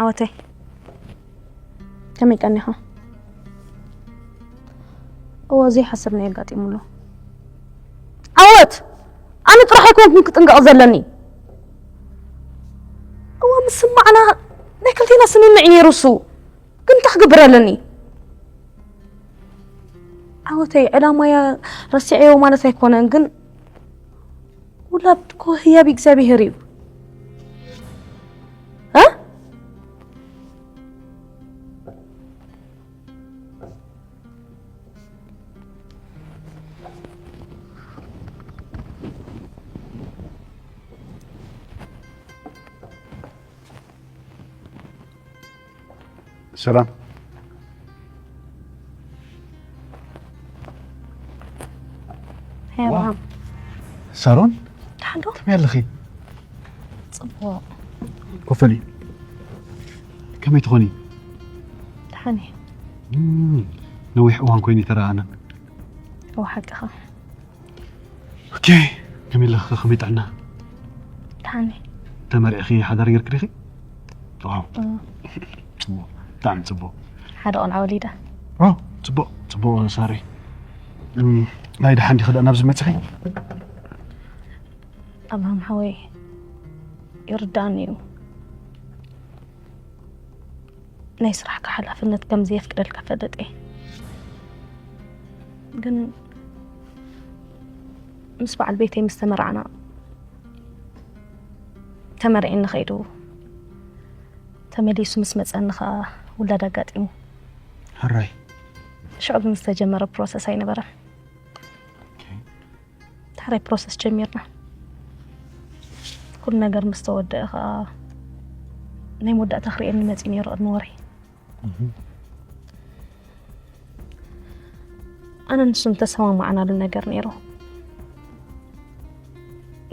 ዓወተይ፣ ከመይ ቀኒኻ? እወ፣ ዘይሓሰብናዮ ኣጋጢሙ ኣሎ። ዓወት፣ ኣነ ጥራሕ ኣይኮንኩን ክጥንቀቕ ዘለኒ። እወ፣ ምስማዕና ናይ ክልቴና ስምምዕ እዩ ነይሩ እሱ። ግን እንታይ ክገብር ኣለኒ? ዓወተይ፣ ዕላማያ ረሲዐዮ ማለት ኣይኮነን፣ ግን ውላድ እኮ ህያብ እግዚኣብሄር እዩ። እ? ሰላም። ሄይ ኣብርሃም። ሳሮን፣ ደሓን ዶ? ከመይ ኣለኺ? ጽቡቕ። ኮፈሊ፣ ከመይ ትኾኒ? ደሓን እየ። እም፣ ነዊሕ እዋን ኮይኑ ይተረኣናን። እወ፣ ሓቅኻ። ኦኬ፣ ከመይ ኣለኺ? ከመይ ጥዕና? ደሓን እየ። ተመሪዕኺ ሓዳር ጌርኪ ዲኺ? ዋው፣ እም፣ ጽቡቕ፣ ብጣዕሚ ጽቡቕ። ሓደ ቆልዓ ወሊዳ። ዋው፣ ጽቡቕ፣ ጽቡቕ ሳሪ። እም፣ ናይ ደሓን ዲኺ ደኣ ናብዚ መጺኺ? ኣብርሃም ሓወይ፣ ይርዳእኒ እዩ። ናይ ስራሕካ ሓላፍነት ከም ዘየፍቅደልካ ፈልጥ እየ። ግን ምስ በዓል ቤተይ ምስ ተመርዓና፣ ተመርዒኒ ከይዱ፣ ተመሊሱ ምስ መጸኒ ኸኣ ውላድ ኣጋጢሙ። ሕራይ። ሽዑ ግን ዝተጀመረ ፕሮሰስ ኣይነበረን። ዳሕራይ ፕሮሰስ ጀሚርና። ኩሉ ነገር ምስ ተወደአ ኸኣ ናይ መወዳእታ ክርእየኒ መጺኡ ነይሩ ቅድሚ ወርሒ። ኣነ ንሱን ተሰማማዕናሉ ነገር ነይሩ።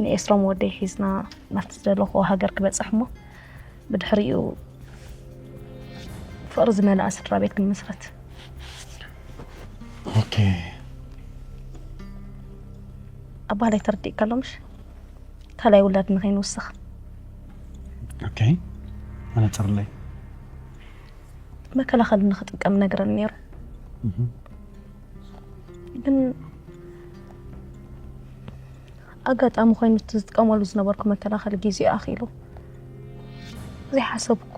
ንኤስሮም ወደይ ሒዝና ናብቲ ዝደለኽዎ ሃገር ክበጽሕ እሞ ብድሕሪኡ ፍቕሪ ዝመልኣ ስድራ ቤት ክንምስርት። ኦኬ። ኣባህላይ ተረዲእካ ኣሎ ምሽ? ካልኣይ ውላድ ንኸይንውስኽ። ኦኬ። ኣነጽርለይ። መከላኸሊ ንኽጥቀም ነግረኒ ነይሩ። ግን ኣጋጣሚ ኮይኑ እቲ ዝጥቀመሉ ዝነበርኩ መከላኸሊ ግዜኡ ኣኺሉ። ዘይሓሰብኩ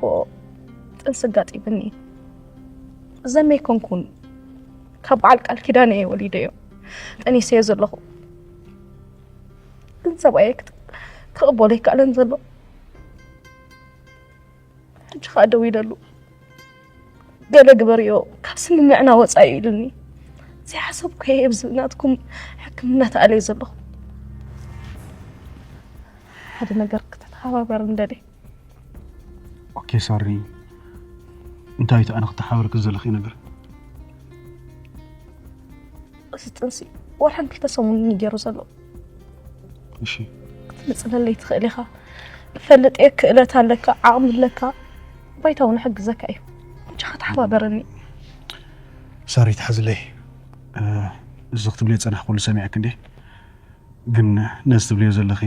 ጥንሲ ኣጋጢምኒ። ዘመይ ኮንኩን ካብ በዓል ቃል ኪዳነ እየ ወሊደዮ። ጠኒሰዮ ዘለኹ። ግን ሰብኣየ ክት- ክቕበሎ ኣይከኣለን ዘሎ። ሕጂ ኸኣ ደዊለሉ። ገለ ግበርዮ፣ ካብ ስምምዕና ወጻኢ እዩ ኢሉኒ። ዘይሓሰብኩ እየ ኣብዚ ናትኩም ሕክምና ተኣልየ ዘለኹ። ሓደ ነገር ክትተሓባበር እንደሊ። ኦኬ ሳሪ፣ እንታይ እቲ ኣነ ክተሓባበርኪ ዘለኺ ነገር? እዚ ጥንሲ ዋላ ክልተ ሰሙን እዩ ገይሩ ዘሎ። እሺ። ክትመጽለለይ ትኽእል ኢኻ። እፈልጥ እየ፣ ክእለት ኣለካ፣ ዓቕሚ ኣለካ። ባይታ እውን እሕግዘካ እዩ። ብጃኻ ተሓባበረኒ። ሳሪ ትሓዝለይ። እ፣ እዚ ክትብልዮ ዝጸናሕኩ ኩሉ ሰሚዐኪ እንዴ? ግን ነዚ ትብልዮ ዘለኺ፣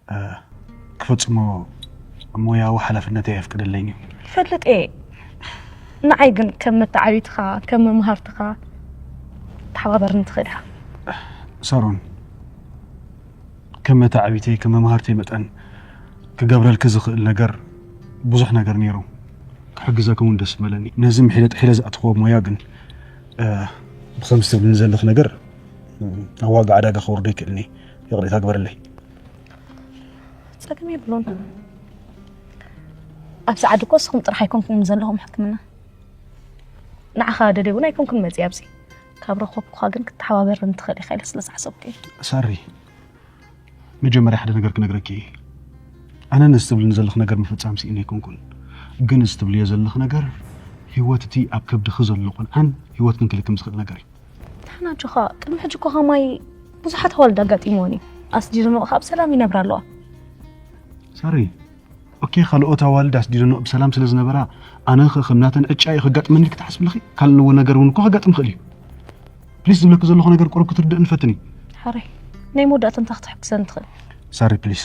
እ፣ ክፈጽሞ ሞያዊ ሓላፍነተይ ኣየፍቅደለይን እዩ። ይፈልጥ እየ። ንዓይ ግን ከም መተዓቢትኻ፣ ከም መምሃርትኻ ተሓባበርኒ ትኽእል ኢኻ። ሳሮን፣ ከም መተዓቢተይ፣ ከም መምሃርተይ መጠን ክገብረልኪ ዝኽእል ነገር ብዙሕ ነገር ነይሩ። ክሕግዘኪ እውን ደስ ምበለኒ። ነዚ ምሒለ ጥሒለ ዝኣተኽዎ ሞያ ግን፣ እ፣ ብኸምዚ ትብልኒ ዘለኺ ነገር፣ እ፣ ኣብ ዋጋ ዕዳጋ ከውርዶ ኣይክእልን እየ። ይቕሬታ ግበረለይ። ጸገም የብሉን። ኣብዚ ዓዲ እኮ ንስኹም ጥራሕ ኣይኮንኩምን ዘለኹም ሕክምና። ንዓኻ ደልየ እውን ኣይኮንኩን መጺእ ኣብዚ። ካብ ረኸብኩኻ ግን ክትተሓባበርኒ ትኽእል ኢኻ ኢለ ስለ ዝሓሰብኩ እየ። ሳሪ፣ መጀመርያ ሓደ ነገር ክነግረኪ እየ። ኣነ ነዚ ትብልኒ ዘለኺ ነገር ምፍጻም ስኢነ ኣይኮንኩን። ግን እዚ ትብልዮ ዘለኺ ነገር ህይወት እቲ ኣብ ከብድኺ ዘሎ ቆልዓን ህይወትክን ክልክም ዝኽእል ነገር እዩ። ደሓን ኣጆኻ፣ ቅድሚ ሕጂ እኮ ከማይ ብዙሓት ኣዋልድ ኣጋጢምወን እዩ። ኣስዲደንኦ ከኣ ብሰላም ይነብራ ኣለዋ። ሳሪ፣ ኦኬ፣ ካልኦት ኣዋልድ ኣስዲደንኦ ብሰላም ስለ ዝነበራ፣ ኣነ ኸ ከም ናተን ዕጫ እዩ ከጋጥመኒ ክትሓስቢ ኣለኺ? ካልእ ነገር እውን እኮ ከጋጥም ይኽእል እዩ። ፕሊስ፣ ዝብለኪ ዘለኹ ነገር ቁሩብ ክትርድእኒ ፈትኒ። ሓራይ፣ ናይ መወዳእታ እንታይ ክትሕግዘኒ ትኽእል? ሳሪ፣ ፕሊስ።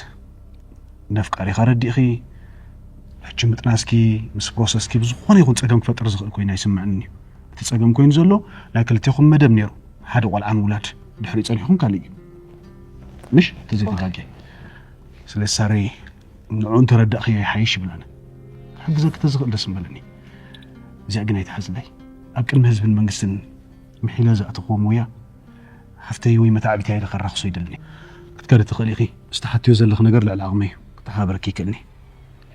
ነፍቃሪኻ ረዲእኺ፣ ሕጂ ምጥናስኪ ምስ ፕሮሰስኪ ብዝኾነ ይኹን ጸገም ክፈጥር ዝኽእል ኮይኑ ኣይስምዕን እዩ። እቲ ጸገም ኮይኑ ዘሎ ናይ ክልቴኹም መደብ ነይሩ፣ ሓደ ቆልዓን ውላድ፣ ድሕሪኡ ጸኒሕኩም ካልእ እዩ። ምሽ ተዘይተጋጌ። ስለ ሳሪ ንዕኡ እንተረዳእኽዮ ይሓይሽ ይብል ኣነ። ክሕግዘኪ ተዝኽእል ደስ ምበለኒ። እዚኣ ግን ኣይትሓዝለይ። ኣብ ቅድሚ ህዝብን መንግስትን ምሒለ ዝኣተኽዎ ሞያ ሓፍተይ ወይ መታዕቢተይ ኢለ ከራኽሶ ይደልን። ክትከዲ ትኽእል ኢኺ። ዝተሓትዮ ዘለኺ ነገር ልዕሊ ዓቕመይ እዩ። ክተሓባበረኪ ይክእልኒ።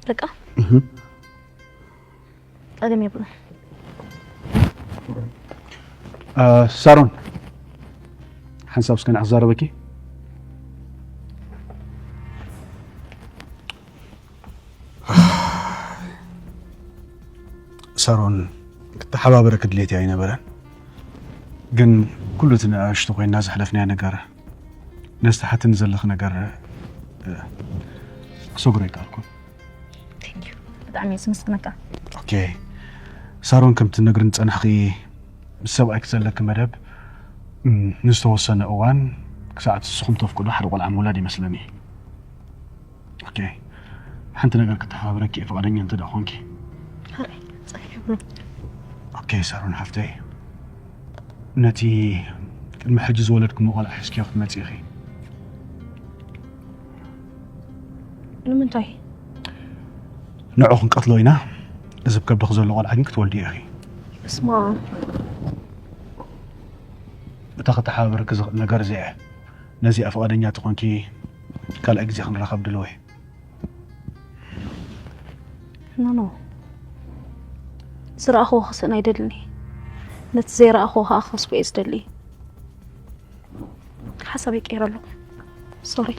በቃ እህ። ጸገም የብሉን። አ፣ ሳሮን፣ ሓንሳብ እስከ ንዓ ክዛረበኪ። ሳሮን፣ ክተሓባበረኪ ድሌት ኣይነበረን፣ ግን ኩሉ እቲ ንኣሽቱ ኮይና ዘሕለፍናዮ ነገር፣ ነዚ ትሓትኒ ዘለኺ ነገር እ፣ ክሰግሮ ኣይከኣልኩን። Thank you። ብጣዕሚ እየ ዝምስግነካ። ኦኬ ሳሮን፣ ከምቲ ትነግርኒ ዝጸናሕኺ ምስ ሰብኣይኪ ዘለኪ መደብ እም፣ ንዝተወሰነ እዋን ክሳዕ ንስኹም ተፍቅዱ ሓደ ቆልዓ ምውላድ ይመስለኒ። ኦኬ ሓንቲ ነገር ክተሓባብረኪ እየ፣ ፍቓደኛ እንተ ደኣ ኾንኪ። ሐራይ ጸገም የብሉን። ኦኬ ሳሮን ሓፍተይ፣ ነቲ ቅድሚ ሕጂ ዝወለድኩሞ ቆልዓ ሒዝክዮ ክትመጺ ኢኺ። ንምንታይ? ንዑ ክንቀትሎ ኢና፣ እዚ ኣብ ከብድኺ ዘሎ ቆልዓ ግን ክትወልድዮ ኢኺ። እስማ እታ ክተሓባበረኪ ዝኽእል ነገር እዚኣ እያ። ነዚኣ ፍቓደኛ ተኾንኪ ካልኣይ ግዜ ክንራኸብ ድልዎ እየ። ኖ ኖ ዝረኣኽዎ ክስእን ኣይደልን እየ። ነቲ ዘይረኣኽዎ ከዓ ክኸስቦ እየ ዝደሊ። ሓሳበይ ቀይረ ኣለኹ። ሶሪ።